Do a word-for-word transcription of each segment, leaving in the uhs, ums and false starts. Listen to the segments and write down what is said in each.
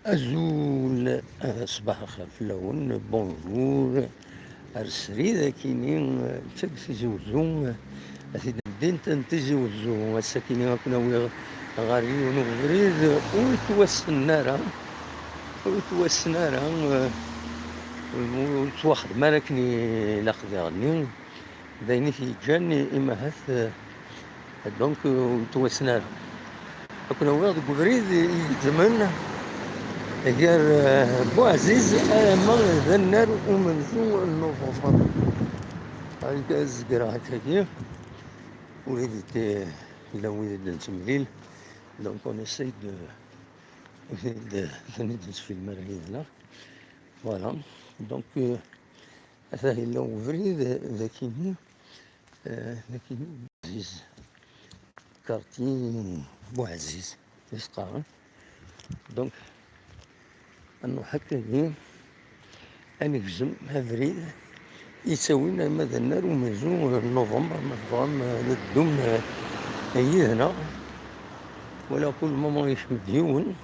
Azul, eh, ṣṣbeḥ lxir fell-awen, bonjour. Ar srid akini, eh, d tag Tizi Wezzu, eh, a t-id-ddint n Tizi Wezzu. Ass-akini ad ken-awiɣ ɣer yiwen ubrid ur yettwassen ara, ur yettwassen ara, eh, ur yettwaxdem ara akken ilaq diɣenni. D ayen i t-yeǧǧan imahat, eh, donc, ur yettwassen ara. Ad ken-awiɣ deg ubrid igezzmen gar, eh, Buɛziz alamma d annar umenzu n Nuvember. Akka zegreɣ akkagi, ur yella wid i d-nettemlil. Donc, on essaye de, de, de, de se filmer yid-neɣ. Voilà. Donc, euh, ata yella ubrid d akini, eh, d akini Buɛziz. Quartier Buɛziz, i s-qqaren. Donc, ad nruḥ akkagi, ad negzem abrid yettawin arma d annar umenzu n Nuvember, ma tebɣam, eh, ad teddum, eh, yid-neɣ. Wala pour le moment yekcem-d yiwen.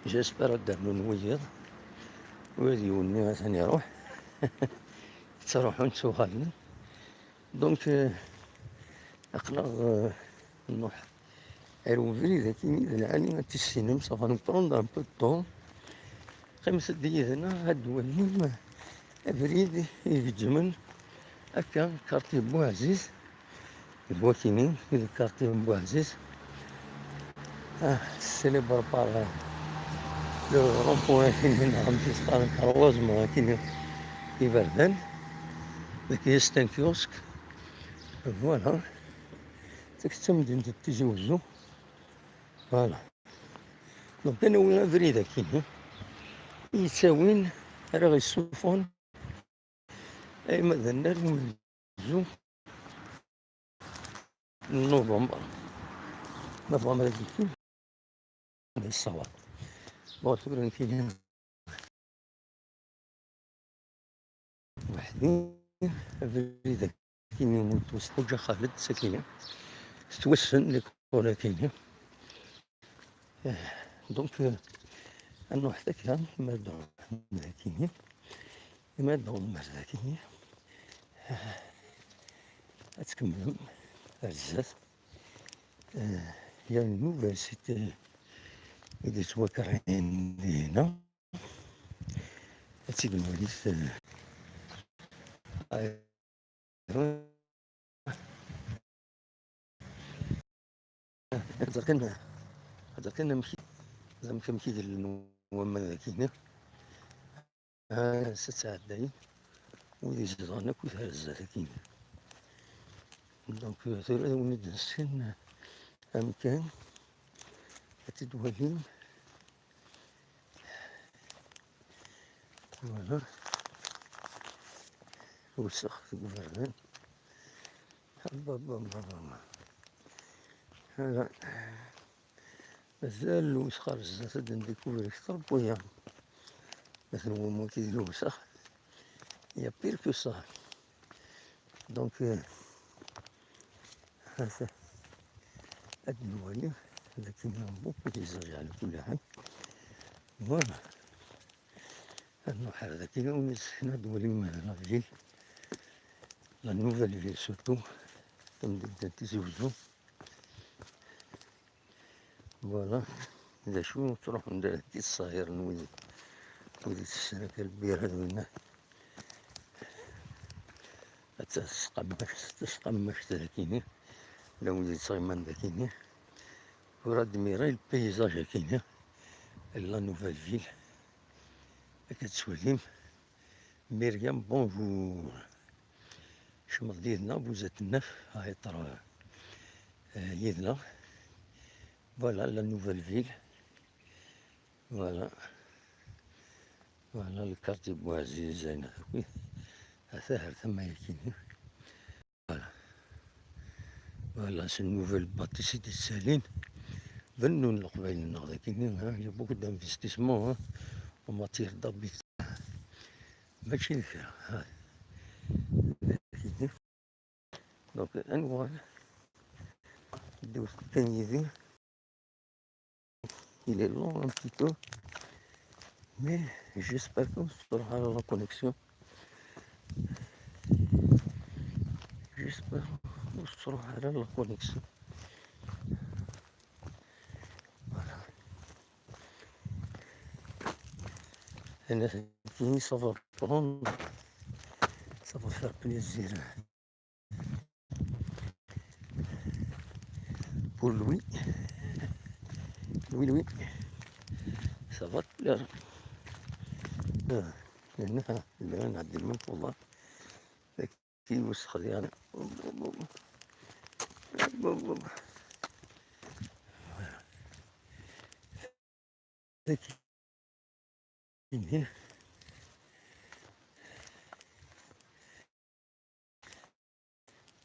J'espère ad d-rnun wiyiḍ. Ula d yiwen-nni atan iruḥ. Ttruḥun ttuɣalen. Donc, euh, aql-aɣ, euh, nruḥ ar ubrid akini d lɛali ad tissinem, ça va nous prendre un peu de temps. Qqimet-d yid-neɣ ad d-walim abrid igezzmen akka, quartier Buɛziz. D wakini i d quartier n Buɛziz. Ah, célèbre par, euh, le rond-point akini neɣ amek i s-qqaren, croisement akini iberdan. Deg-s un kiosque. Voilà. Tek d tamdint n Tizi Wezzu. Voilà. Donc, ad nawi abrid akini yettawin ara ɣ-yessufɣen ayen ma d annar umenzu n Nuvember. Ma tebɣam ad d-yekkin, d ṣṣawab. Bon, tura nekkini weḥd-i, abrid akini ur t-ḥuǧa Xaled, sakini tettwassen l'école akini. Eh, donc, euh, ad nruḥ takka, ma d-nruḥ akini, ma d-nruḥ akini, eh, ad tkemmlem ar zdat. Eh, il y a une nouvelle cité i d-yettwakerhen dinna. Ad tt-id-nwalit, eh, ad ẓer kan, ad ẓer kan amek, amek, amek i gellen waman dagi-nni. Ah, s ttɛeddayen wid izedɣen akk i tazza-agi. Donc, tura ad wen-id-nessin amkan, ad t-id-walim. Voilà. Lewsex deg uberdan. Haba, haba, haba, haba. Voilà. Mazal lewsex ar zdat, ad ndikuvri kter n waya. Ma tenwam wagi d lewsex, il y a pire que ça. Donc, euh, hata, ad nwali d akken un beau paysage ɛla kulli ḥal. Voilà. Ad nruḥ ar daki, ad wen-id-ssekneɣ ad twalim la ville, la nouvelle ville surtout, tamdint n Tizi Wezzu. Voilà. D acu, ttruḥun-d ar daki ṣṣayren wid, wid itessen akka lbira d winna. Ad tasqammact, tasqammact dagini, la wid yettɣiman dagini. Ur admirer le paysage akini, la nouvelle ville. Akka tettwalim. Myriam, bonjour. Kecmeḍ-d yid-neɣ, vous êtes neuf à être, euh, yid-neɣ. Voilà, la nouvelle ville. Voilà. Voilà, le quartier Bouaziz, Zainab. Oui. Ata ar tama yakini. Voilà. Voilà, c'est une nouvelle bâtisse i d-yettalin. Bennun Leqbayel-nneɣ dagini, hein, il y a beaucoup d'investissements, hein, en matière d'habitat. Mačči d kra, ha. Dagini. Donc, ad nuɣal. Ddiwet kan yid-i. Il est long un petit peu. Mais j'espère que ur tettruḥ ara la connexion. J'espère ur tettruḥ ara la connexion. Voilà. Anafag-nni, ça va prendre, ça va faire plaisir. Pour lui. Oui, oui. Ça va plaire. آه، هنا، هنا نعدي المنطقة. كي وسخ يعني.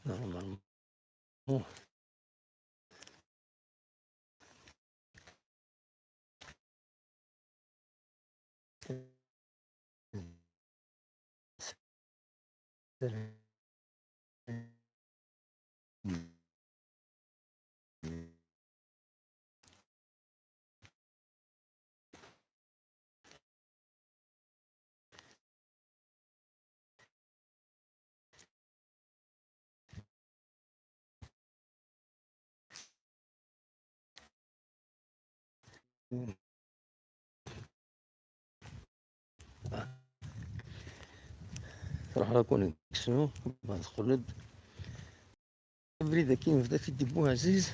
Normalement. تروح la connexion، بعد تقلب. Abrid-agi yebda-t-id Buɛziz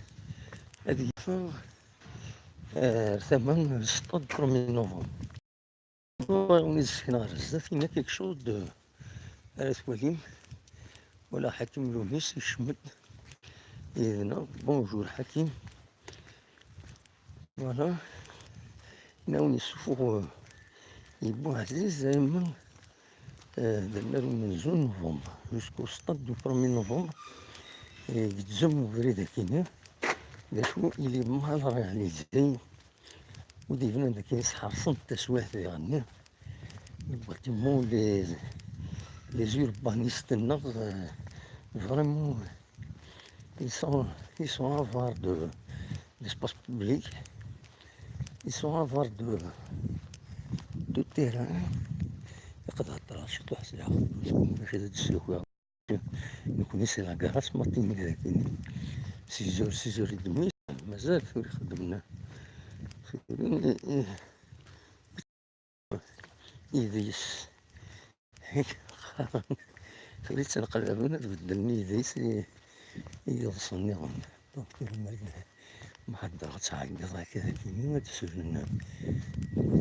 ad yeffeɣ, eh, ar tama n stade premier novembre. Ur awen-d-sekneɣ ɣer zdat, il y a quelque chose de, ara twalim, wala Ḥakim Lunis ikcem-d yid-neɣ. Bonjour Ḥakim. Voilà. Nawen yessufuɣ, euh, i Buɛziz, dayma, euh, d annar umenzu n novembre, jusqu'au stade du premier novembre, eh, yezzem ubrid akini, d acu, il est mal réalisé, ur d-yebnan d akken sḥerṣen taswiɛt diɣen. Les bâtiments, les, les urbanistes, euh, vraiment, ils sont, ils sont avares de, d'espace public. Ils sont avares de, de terrain. Iqḍeɛ ṭṭrac, tuḥ s lɛeqel, maca d ddsuq. Nekkni si la gare matin dagi. Six heures, six heures et demie, mazal tura ixeddmen. Tura i, i, idis. Tura ttnaqlaben ad beddlen idis i, i yiḍes nniḍen. Donc, lemmer d-, ma ḥeddeɣ ad tɛeggeḍ akka d akken ad d-suden.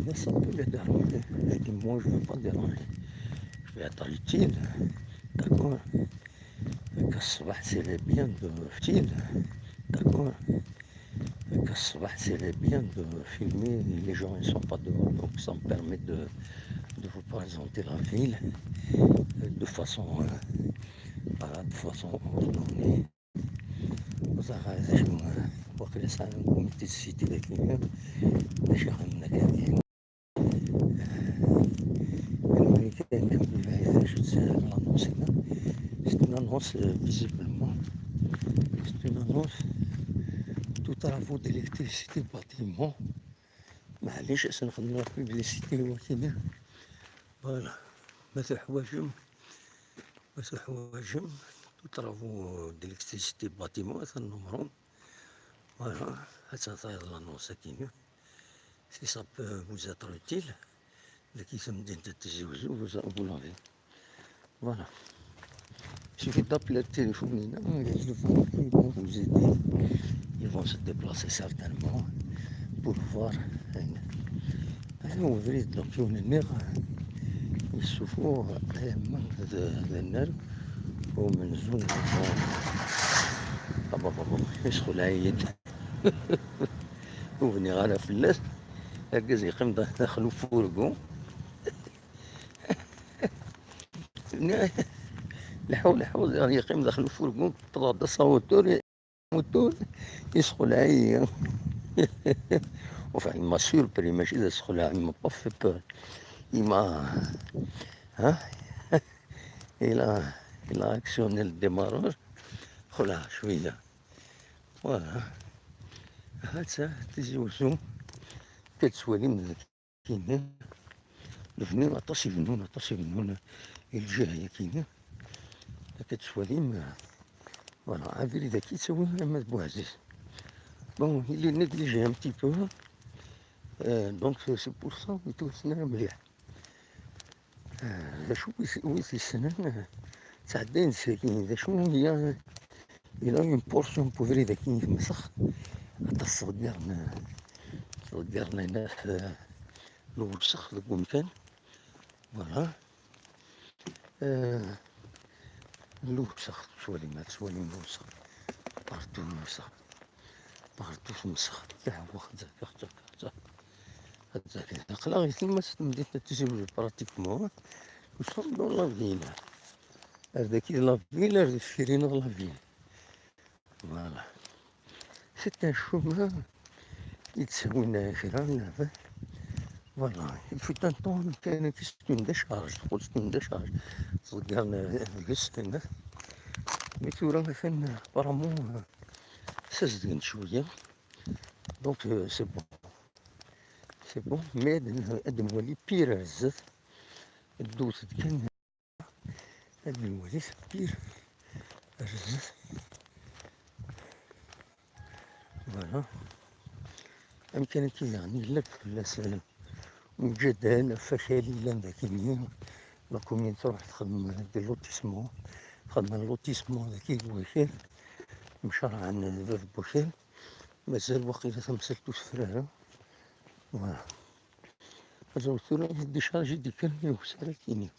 Là, ça peut les déranger. Je dis, moi, je veux pas déranger. Je vais être utile. D'accord ? Akka ṣṣbeḥ, c'est bien de utile. D'accord ? Akka ṣṣbeḥ, c'est bien de filmer. Les gens, ils sont pas dehors, donc ça me permet de, de vous présenter la ville, euh, de façon, euh, voilà, de façon ordonnée. Ur ẓriɣ ara d acu, waqila sɛan comité de cité dagi, d acu i xedmen akka. Imrikan, comme il va être, je sais, l'annonce, c'est une annonce, euh, visiblement. C'est une annonce. Tout travaux d'électricité bâtiment. Maɛlic, ad nxedem la publicité wakini. Voilà. Ma tuḥwaǧem, ma tuḥwaǧem, tout travaux d'électricité bâtiment, atan numru. Voilà, ad taḍ l'annonce akini. Si ça peut vous être utile, dagi tamdint n Tizi Wezzu, vous, vous l'avez. Voilà. Il suffit d'appeler le téléphone, là, ils vont, ils vont vous aider. Ils vont se déplacer certainement pour voir. Aya ubrid, donc, yiwen nniɣ yessufuɣ, eh, d, d annar umenzu n, aba, aba, yesxelɛen-iyi-d. Ur bniɣ ara fell-as. Argaz yeqqim da-, daxel ufurgu. Leḥḥu, leḥḥu, yeqqim daxel ufurgu, wwḍeɣ-d asawatur, asawatur, yesxelɛen-iyi. Enfin, il m'a surpris, mačči d asexleɛ, il m'a pas fait peur. Il m'a, hein? Il a, il a actionné le démarreur. Xelɛeɣ cwiya. Voilà. Hatta Tizi Wezzu. Tettwalim deg yimi. Bnun aṭas, ibennun aṭas, ibennun i lǧiha-yagi-nni. Akka tettwalim, euh, voilà, abrid-agi yettawi ama d Buɛziz. Bon, il est négligé un petit peu. Euh, donc, c'est pour ça ur yettwassen ara mliḥ. Euh, d acu wid, wid yessnen, euh, ttɛeddayen seg-agi, d acu, il y a, il y a une portion n ubrid-agi i temmsex, aṭas ttḍeggaren, ttḍeggaren ayennat, euh, lewsex deg wemkan. Voilà. Euh, lewsex, tettwalim, ad tettwalim lewsex. Partout lewsex. Partout temmsex. Lehwa, tzakka, tzakka, tzakka. Aql-aɣ di tlemmast n temdint n Tizi Wezzu, pratiquement. Nous sommes dans la ville. Ar daki d la ville, ar deffir-ines la ville. Voilà. C'est un chemin i d-ttawin kra n leɛbad. Voilà. Il fut un temps, kan, c'est une décharge, teqqel c'est une décharge. Ttḍeggaren deg-s, mais tura atan apparemment, euh, ssazedgen cwiya. Donc, euh, c'est bon. C'est bon, mais ad, ad nwali pire ar zdat. Ddut-d kan. Ad nwali pire ar zdat. Voilà. Amkan-agi daɣen yella fell-as, euh, mǧadan, ɣef wakal yellan dagi-nni. La commune truḥ txeddem deg lotissement. Xedmen lotissement dagi deg wakal. Mcarɛen d bab n wakal. Mazal waqila tamsalt ur tefri ara. Voilà. Azawt tura d décharge i d-yekkren i ukessar-agi-nni.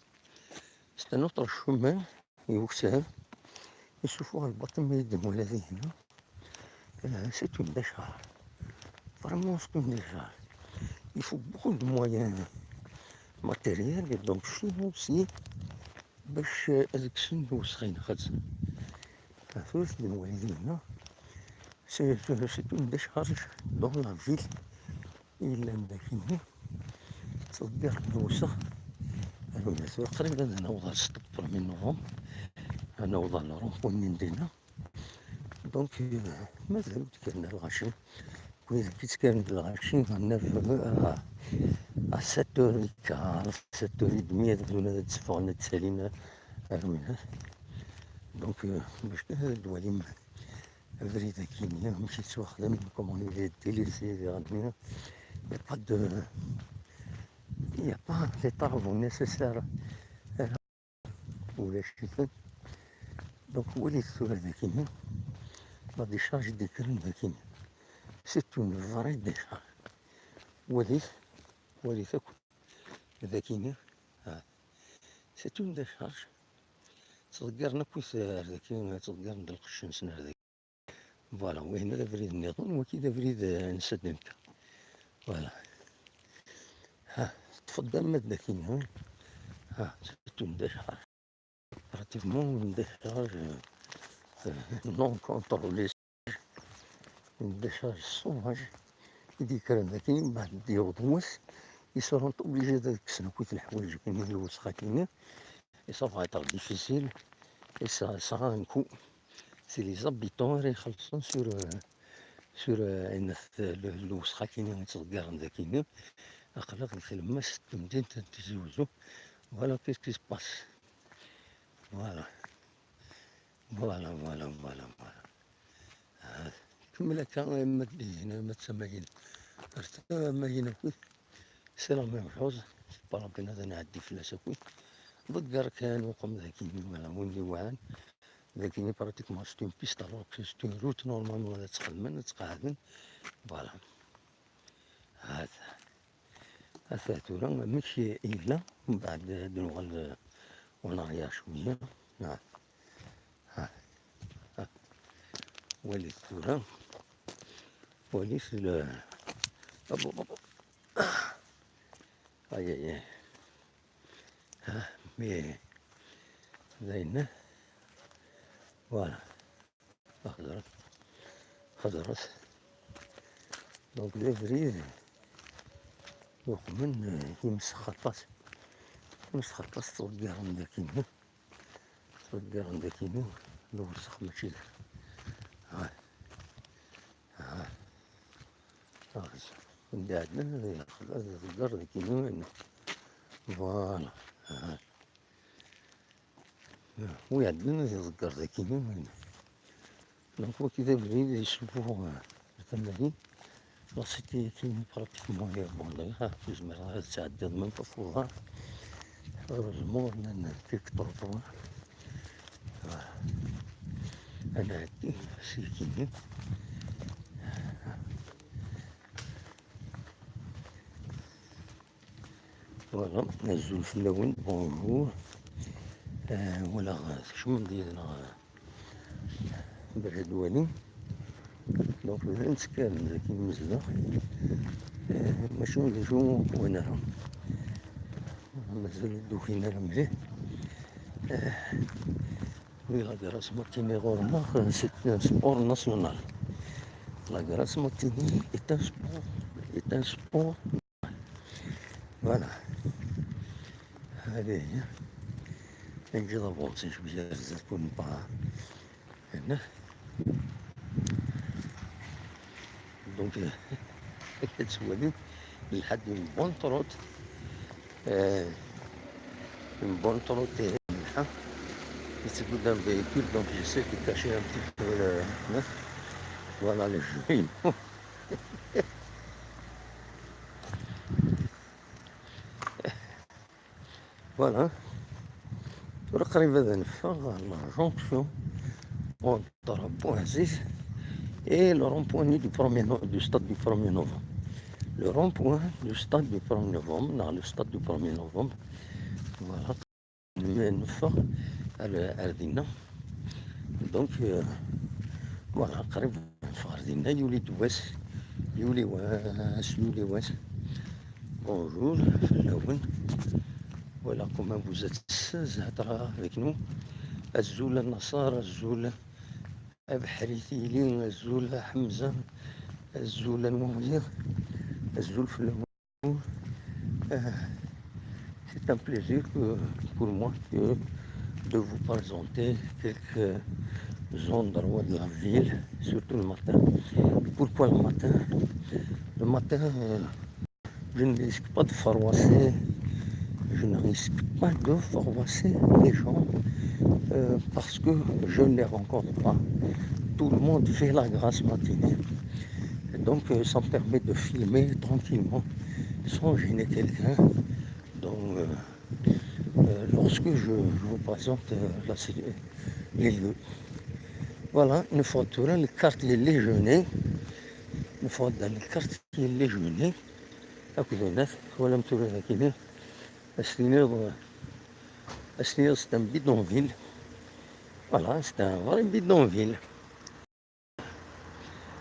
C'est un autre chemin i ukessar. Yessuffuɣ lbaṭel ma yedden wala d igenni. Euh, c'est une décharge. Vraiment, c'est une décharge. Il faut beaucoup de moyens matériels et donc financiers bac, euh, ad kksen lewsex-ines. Tura d-nwali dinna. C'est, c'est une décharge dans la ville. Yellan dagi-nni. Ttḍeggaren lewsex. Rwina tura qrib ad naweḍ ɣer sṭebber mi novembre. Ad naweḍ ɣer le rond-point-nni n dinna. Donc, euh, mazal ur d-kkren lɣaci. Wid i d-yekkren lɣaci, à neuf heures, à, à sept heures et quart, sept heures et demie, ad bdun ad d-tteffɣen, ad ttalin ar winat. Donc, euh, bac kan ad d-twalim abrid-agi-nni, amek yettwaxdem, comment il est délaissé, diɣenni. Il n'y a pas de, il n'y a pas les travaux nécessaires. Ulac-iten. Donc, walit tura dagi-nni. La décharge i d-yekkren dagi-nni. C'est une vraie décharge. Walit, walit akk dagi-nni. Ah. C'est une décharge. Ttḍeggaren akk ar dagi, ttḍeggaren-d lqecc-nsen ar dagi. Voilà, wihin d abrid nniḍen, waki d abrid, euh, n Sademka. Voilà. Ha, teṭṭfeḍ-d ama d dakin, ha? Ha, c'est une décharge. Pratiquement une décharge, euh, euh, non contrôlée. Une décharge sauvage. I d-yekkren dakin, mbeɛd d-yewweḍ wass, ils seront obligés ad kksen akk leḥwayeǧ-nni, lewsex-agi-nni. Et ça va être difficile. Et ça, ça a un coût. C'est les habitants ara ixellṣen sur, euh, sur, euh, ayen, euh, le, lewsex-agi-nni i ttḍeggaren dagi-nni. Aql-aɣ di tlemmast n temdint n Tizi Wezzu. Voilà qu'est-ce qui se passe. Voilà. Voilà, voilà, voilà, voilà. Ah, kemmel akka, ma d-, ma d tamayin. Ar tamayin akk. C'est la même chose. Pas la peine ad nɛeddi fell-as akk. Ḍegger kan, uqem dagi, voilà, win d-iwɛan. Dagi, pratiquement, c'est une piste, alors que c'est une route, normalement, ad tt-xedmen, ad tt-qeɛden. Voilà. Hata. Hata tura, amek yella, mbeɛd ad nuɣal, euh, en arrière cwiya. Ah. Ah. Ah. Walit tura. Walit le, hop, hop, hop. Aïe, aïe, aïe. Ah, mais, d ayen, voilà. Xedṛet. Xedṛet. Donc, d abrid yuqmen, eh, imsex aṭas. Imsex aṭas, ttḍeggaren dagi-nni. Ttḍeggaren dagi-nni, lewsex mačči d, ah. Ah. Ah, anda ɛeddan, ad iḍegger dagi-nni. Voilà. Wi iɛeddan ad iḍegger dagi. Donc, wagi d abrid yessufuɣ, eh, ar tama-nni. La cité-agi pratiquement est abandonnée. Ah, ur zmireɣ ara ad ttɛeddiɣ même pas f uḍar. Heureusement, llan quelques trottoirs. Ah. Ad nɛeddi seg-agi. Voilà, azul fell-awen, bonjour. Euh, walaɣ tkecmem-d yid-neɣ, euh, bac ad walim. Donc, llan ttekkaren dagi imezdaɣ. Euh, mačči d acu ur qwan ara. Mazal ur d-ukin ara mliḥ. Euh, oui, la grasse matinée ɣur-neɣ, euh, c'est un sport national. La grasse matinée est un sport, est un sport. Voilà. Allez, hein. Neǧǧa tabɣest n cwiya ar zdat pour ne pas, hein. Donc, euh, ad tettwalim lḥa d'une bonne trotte. Euh, une bonne trotte, euh, lḥa. Il se goûte d'un véhicule, donc j'essaie de cacher un petit peu le, hein. Voilà le jeu. Voilà. Tura qrib ad neffeɣ ɣer la jonction entre Bouaziz et le rond-point du premier no-, du stade du premier novembre. Le rond-point du stade du premier novembre, non, le stade du premier novembre. Voilà. Neffeɣ ar, ar dinna. Donc, euh, voilà, qrib neffeɣ ar dinna, yuli-d wass, yuli wass, yuli wass. Bonjour fell-awen. Voilà comment vous êtes, Zahra avec nous. Azul a Nasser, azul a Beḥri Tili, azul a Ḥemza, azul a Nwawi, azul fell-awen. Euh, c'est un plaisir que, pour moi que de vous présenter quelques endroits de la ville, surtout le matin. Pourquoi le matin ? Le matin, euh, je ne risque pas de froisser, je ne risque pas de froisser les gens, euh, parce que je ne les rencontre pas. Tout le monde fait la grasse matinée. Et donc, euh, ça me permet de filmer tranquillement, sans gêner quelqu'un. Donc, euh, euh, lorsque je, je vous présente, euh, la, les lieux. Voilà, neffeɣ-d tura le quartier Léjeune. Neffeɣ-d le quartier Léjeune. Akked unat, twalam tura dagi. Ad s-tiniḍ, ad s-tiniḍ c'est un bidonville. Voilà, c'est un vrai bidonville.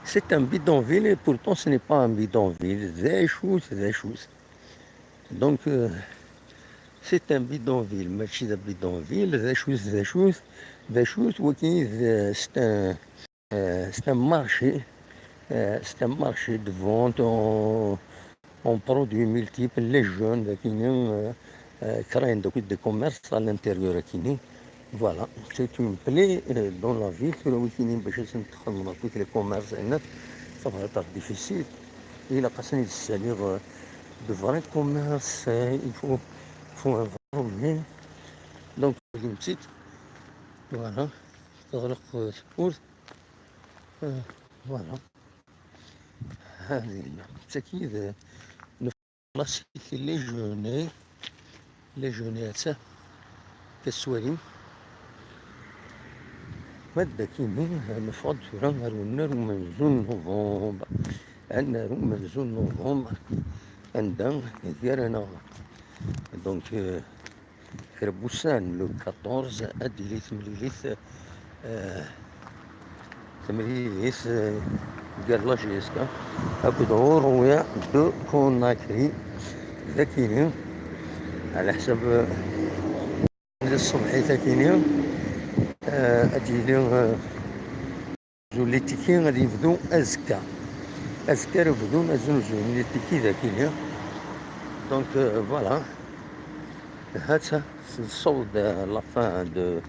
C'est un bidonville et pourtant ce n'est pas un bidonville. D acu-t, d acu-t. Donc, euh, c'est un bidonville, mačči d bidonville, d acu-t, d acu-t, d acu-t, wagi, d, c'est un, euh, c'est un marché, euh, c'est un marché de vente en, en produits multiples, les jeunes, dagi, euh, euh, créent donc des commerces à l'intérieur, dagi. Voilà, c'est une plaie, euh, dans la ville, tura wigi bac ad sen-txedmeḍ akk les commerces, ça va être difficile. Ilaq ad sen-id-ssaliɣ, euh, de vrais commerces, euh, il faut, faut un vrai projet. Donc, une petite, voilà, teɣleq, euh, tewwurt. Euh, voilà. هذه هي. Tagi d, euh, la cité Léjeune. Léjeune, atta, tettwalim. Ma d akini, neffeɣ-d tura ar unnar umenzu n November. Annar umenzu n November, anda gar-aneɣ, donc, euh, kra n wussan, le quatorze, ad d-tili temlilit, euh, temlilit, euh, gar la J S K akked Horoya de Conakry, d akini, ɛla ḥsab, euh, di tṣebḥit akini, euh, ad d-yili, euh, azul n les tickets ad yebdu azekka. Azekka ara bdun azuzu n les tickets d akini. Donc, euh, voilà. Ha-tt-a, nessaweḍ, euh, la fin de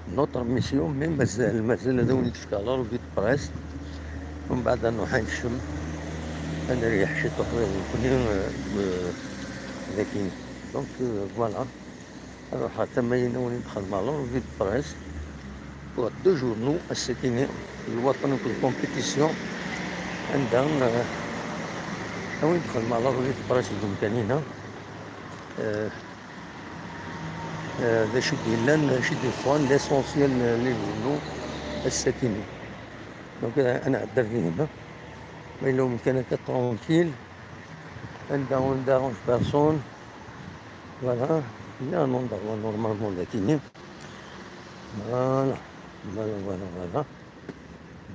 notre mission, mais mazal, mazal ad awen-d-fkeɣ la revue de presse. Umbeɛd ad nruḥ ad nekcem, ad nerbeḥ ciṭuḥ nekkni, euh, d akini. Donc, euh, voilà. Alors, حتى ما ينوني دخل مع la revue de presse pour deux journaux, السكيني، الوطن وكل compétition. عندها، آه، وين دخل مع la revue de presse، donc كان هنا. آه، آه، ذا شي دير لنا، شي دير فوان l'essentiel، آه، les journaux، السكيني. Donc، آه، أنا عدا فيه هنا. ما إلا ممكن هكا tranquille. عندها، on dérange personne. Voilà. Il y a un endroit normalement là qui n'est. Voilà. Voilà, voilà, voilà.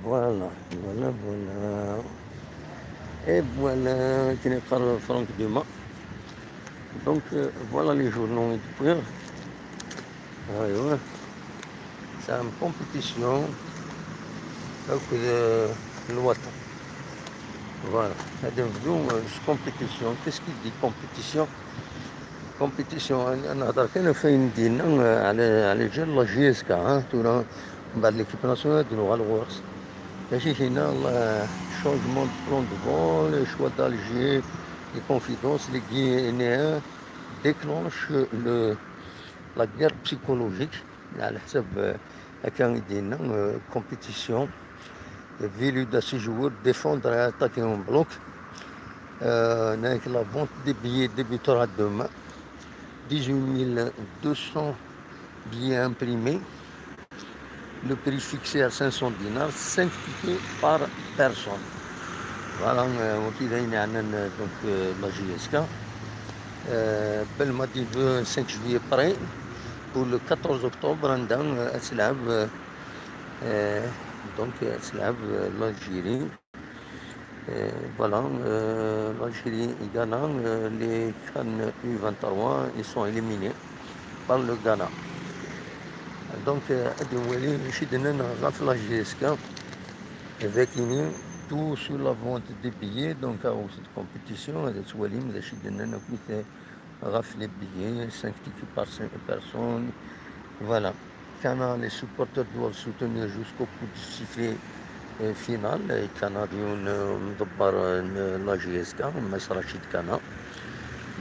Voilà, voilà, voilà. Et voilà, كي نقرا Franck Dumas. Donc, euh, voilà les journaux et tout. ايوا. C'est une compétition. Donc, euh, الوطن. Voilà. هذا نبدو، euh, compétition. Qu'est-ce qu'il dit, compétition ? Compétition، أنا نهضر كان فين دينا، آه، على، على جال la J S K، ها، تورا من بعد l'équipe nationale ديالو غا الغورس. ماشي فينا، آه، changement de plan de vol, choix d'Alger, les confidences, les Guinéens déclenchent le, la guerre psychologique. على حسب، آه، هكا يدينا، آه، compétition. Velu à six joueurs défendre et attaquer en bloc. Euh, donc la vente des billets débutera demain. Dix-huit mille deux cents billets imprimés. Le prix fixé à cinq cents dinars, cinq tickets par personne. Voilà, euh, وكذا ينعنن، donc, euh, la J S K. Euh, Belmadi veut cinq juillet prêt pour le quatorze octobre, عندها، euh, تلعب، euh, euh, donc, euh, تلعب، euh, l'Algérie. Euh, voilà, euh, l'Algérie et Ghana, euh, les CAN U vingt-trois, ils sont éliminés par le Ghana. Donc, euh, ad nwali acu d-nnan ɣef la J S K. Dagi, tout sur la vente des billets, donc, à cette compétition, ad twalim d acu d-nnan akkit ɣef les billets, cinq tickets par cin-, personne. Voilà. Kana, les supporters doivent soutenir jusqu'au coup de sifflet, euh, final. Et Kana d yiwen, euh, mḍebber, euh, n la J S K, Mass Rachid Kana.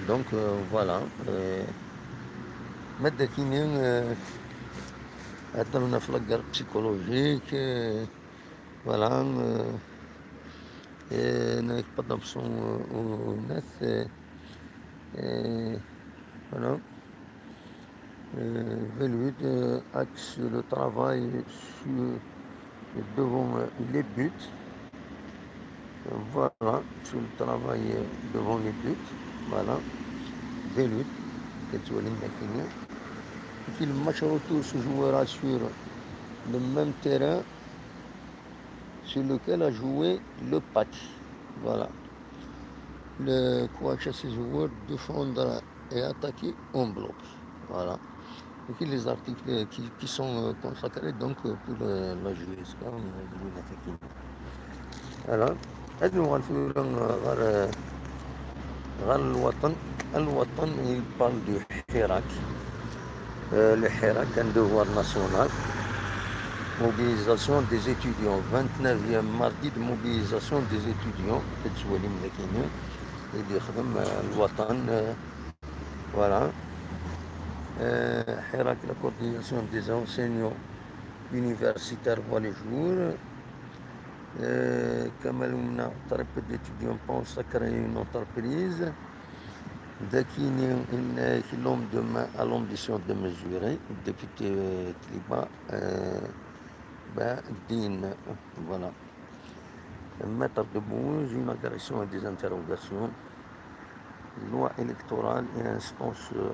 Donc, euh, voilà. Euh, ma d akini, euh, heddren ɣef la guerre psychologique, euh, voilà, euh, et, euh, pas d'option, euh, au net, euh, et, voilà. Euh, Velud, euh, axe le travail sur, devant, euh, les buts. Euh, voilà, sur le travail, euh, devant les buts. Voilà. Velud, كتولي الماكينة. Et puis le match retour se jouera sur le même terrain sur lequel a joué le Pac. Voilà. Le coach à ses joueurs défendre et attaquer en bloc. Voilà. Et puis les articles qui, qui sont, euh, consacrés donc, euh, pour le, la J S K, euh, de l'attaquer. Voilà. Ad nuɣal tura ɣer, ɣer الوطن. الوطن, il parle du حراك. Euh, le حراك, un devoir national. Mobilisation des étudiants. Vingt-neuvième mardi de mobilisation des étudiants. Ad twalim dagi. I d-yexdem, euh, الوطن, euh, voilà. Euh, حراك, la coordination des enseignants universitaires voit le jour. Euh, Kamal Oumna, triple d'étudiants pense à créer une entreprise. Dakini, l'homme de main a l'ambition de mesurer. Député, euh, Tliba, euh, ben, Din, voilà. Maître de Bouze, une agression et des interrogations. Loi électorale et instance, euh,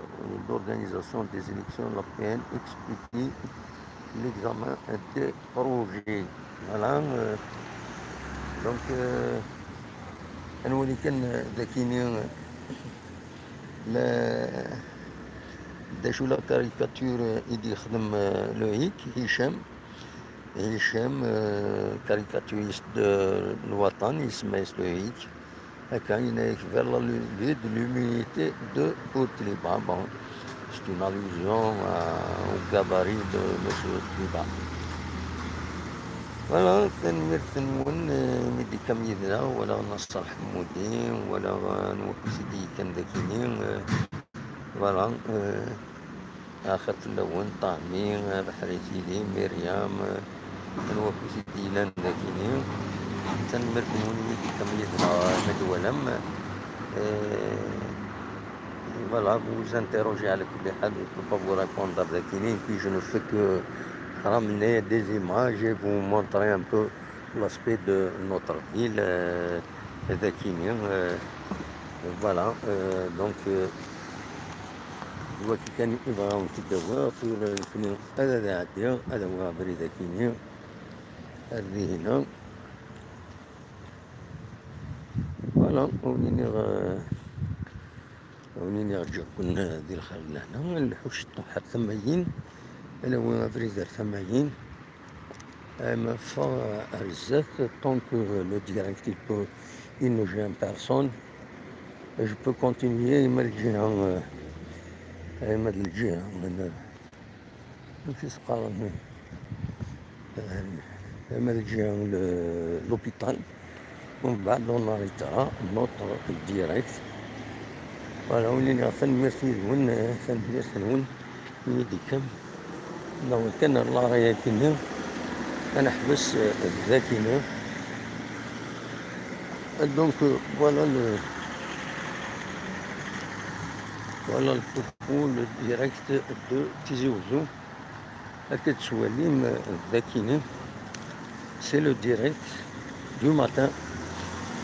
d'organisation des élections, la P N, expédie l'examen des projets. Voilà, euh, donc, euh, ad nwali kan, euh, dakini, euh, la, d acu la caricature, euh, i d-yexdem, euh, Loïc Hicham. Hicham, euh, caricaturiste de الوطن, يسمى Loïc. Akka, il est vers la lieu de l'humilité de Boutliba. Bon, c'est une allusion à, au gabarit de monsieur Tliba. Voilà, tanemmirt-nwen, euh, mi d-tekkam yid-neɣ, wala Nasser Ḥemmudi, wala, euh, anwa i d-yekkan dakini, euh, Voilà, euh, axir fell-awen, Ṭahmi, Beḥri Tili, Myriam, euh, anwa akk i t-id-yellan dagini. Tanemmirt-nwen i d-tekkam yid-neɣ, ma twalam. Euh, voilà, vous vous interrogez à la kulli hal, je peux pas vous répondre dagini, puis je ne fais que ramener des images et vous montrer un peu l'aspect de notre ville, euh, dagini, euh, voilà, euh, donc, euh, d wagi kan i bɣiɣ ad wen-t-id-awiɣ, tura nekni ad, ad ɛeddiɣ, ad awiɣ abrid akini, ar dihina. Voilà, ad wen-iniɣ, euh, ad wen-iniɣ ǧǧiɣ-ken, euh, di lxir d lehna, nḥuc ṭṭuḥ ar tamayin, ad nawi abrid ar tamayin. Ama ffeɣ ar zdat, tant que le direct, il peut, il ne gêne personne, je peux continuer, ma d lǧiha, euh, ama d lǧiha, euh, amek i s-qqaren, euh, ama d lǧiha, euh, l'hôpital, ومن بعد on arrêtera notre direct. Voilà, ur iniɣ tanemmirt yid-wen, euh, tanemmirt-nwen. Yid-k. Nawi kan ar l'arrêt-agi-nni, ad neḥbes, euh, dagini. Donc, euh, voilà le, voilà le propos, le direct de Tizi Ouzou. Akken tettwalim, euh, dagini. C'est le direct du matin.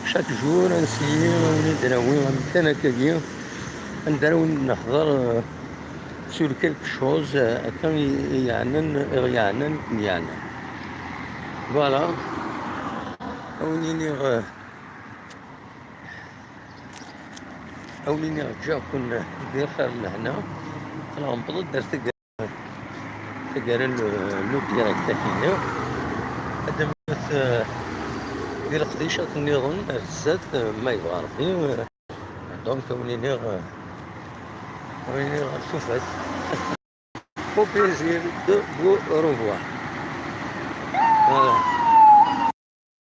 Chaque jour, ad nessiyi ad wen-id-nawi amkan akkagi, anda ara wen-nehḍer, euh, sur quelque chose, euh, akka i, i yeɛnan, i ɣ-yeɛnan, i ɣ-yeɛnan. Voilà. Ad wen-iniɣ, euh, ad wen-iniɣ ǧǧiɣ-ken di lxir d lehna. Tleɣmeḍ-d ar teg- taggara n, n udirakt akini. Ad d-nemmut, eh, di leqdicat nniḍen ar zdat, eh, ma yebɣa Rebbi. Donc, ad wen-iniɣ, eh, ad wen-iniɣ ar tufat. Au plaisir de vous revoir. Voilà.